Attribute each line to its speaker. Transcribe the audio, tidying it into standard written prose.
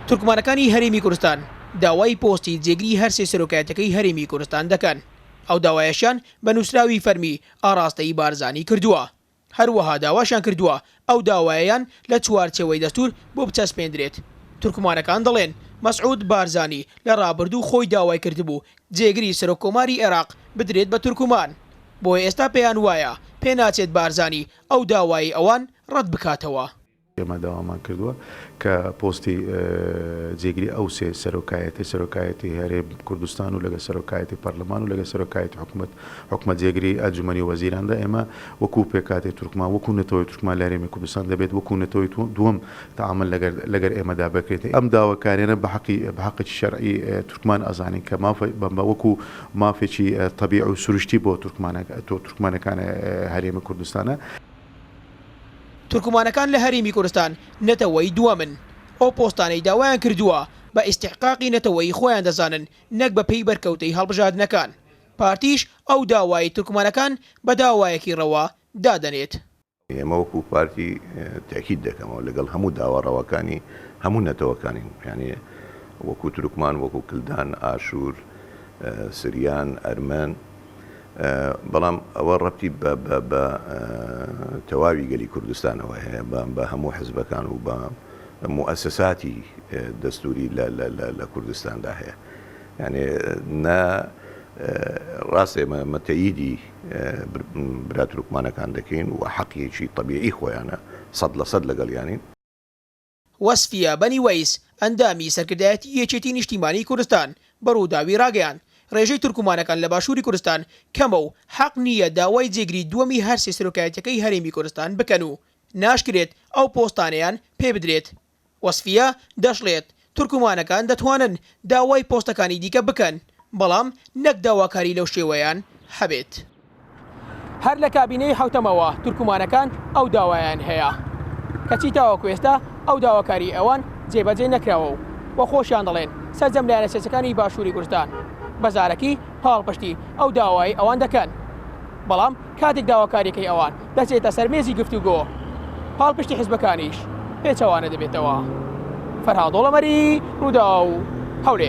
Speaker 1: تورکمانەکانی هەرێمی کوردستان داوای پۆستی جێگری هەرسێ سەرۆکایەتیەکەی هەرێمی کوردستان دەکەن، ئەو داوایەشیان بە نووسراوی فەرمی ئاڕاستەی بارزانی کردووە. هەروەها داواشیان کردووە ئەو داوایەیان لە چوارچێوەی دەستوور بۆ بچەسپێندرێت. تورکمانەکان دەڵێن، مەسعود بارزانی لە رابردوو خۆی داوای کردبوو جێگری سەرۆککۆماری عێراق بدرێت بە تورکمان، بۆیە ئێستا پێیان وایە پێناچێت بارزانی ئەو داوایەی ئەوان رەتبکاتەوە.
Speaker 2: ئێمە داوامان کردووە کە پۆستی جێگری ئەو سێ سەرۆکایەتی، سەرۆکایەتی هەرێم کوردستان و لەگەڵ سەرۆکایەتی پەرلەمان و لەگەڵ سەرۆکایەتی حکومەت، حکومەت جێگری ئەنجومەنی وەزیراندا، ئێمە وەکو پێکهاتەی تورکمان، وەکو نەتەوەی تورکمان لە هەرێمی کوردستان دەبێت وەکو نەتەوەی دووەم تەعامول لەگەر لەگەر ئێمەدا بکرێت. ئەم داواکاریانە بە حەقی بە حەقێکی شەرعی تورکمان ئەزانین کە ماف بە وەکو مافێکی تەبیعی و سروشتی بۆ تورکمانە تورکمانەکان هەرێمی کوردستانە.
Speaker 1: تورکمانەکان لە هەرێمی کوردستان نەتەوەی دووەمن. ئەو پۆستانەی داوایان کردووە بە ئیستیحقاقی نەتەوەیی خۆیان دەزانن نەک بە پێی بەرکەوتەی هەڵبژاردنەکان. پارتیش ئەو داوایەی تورکمانەکان بە داوایەکی ڕەوا دادەنێت.
Speaker 3: ئێمە وەکو پارتی تەئکید دەکەمەوە لەگەڵ هەموو داوا ڕەواکانی هەموو نەتەوەکانین یانی وەکو تورکمان وەکو کلدان ئاشور سریان ئەرمەن بەڵام ئەوە ڕەبتی بە بە بە تەواوی گەلی کوردستانەوە هەیە بە بە هەموو حزبەکان و بە موئەسەساتی دەستوری لە لە لە لە کوردستاندا هەیە یعنی نە ڕاستە ئێمە مە تەئیدی برا تورکمانەکان دەکەین و حەقیەکی تەبیعی خۆیانە 100% لەگەڵیانین.
Speaker 1: وەسفیە بەنی وەیس، ئەندامی سەرکردایەتی یەکێتی نیشتیمانیی کوردستان بە رووداوی راگەیاند، رێژەی تورکمانەکان لە باشووری کوردستان کەمە و حەق نییە داوای جێگری دووەمی هەرسێ سەرۆکایەتیەکەی هەرێمی کوردستان بکەن و ناشکرێت ئەو پۆستانەیان پێبدرێت. وەسفیە دەشڵێت، تورکمانەکان دەتوانن داوای پۆستەکانی دیکە بکەن، بەڵام نەک داواکاری لەو شێوەیان هەبێت. هەر لە کابینەی حەوتەمەوە تورکمانەکان ئەو داوایەیان هەیە، کەچی تاوەکو ئێستا ئەو داواکارییەی ئەوان جێبەجێ نەکراوە و وە خۆشیان دەڵێن سەرجەم لایەنە سیاسیەکانی باشووری کوردستان بە زارەکی پاڵپشتی ئەو داوایەی ئەوان دەکەن، بەڵام کاتێک داواکاریەکەی ئەوان دەچێتە سەر مێزی گفتوگۆ پاڵپشتی حزبەکانیش پێچەوانە دەبێتەوە. فەرهاد دۆڵەمەری، رووداو، هەولێر.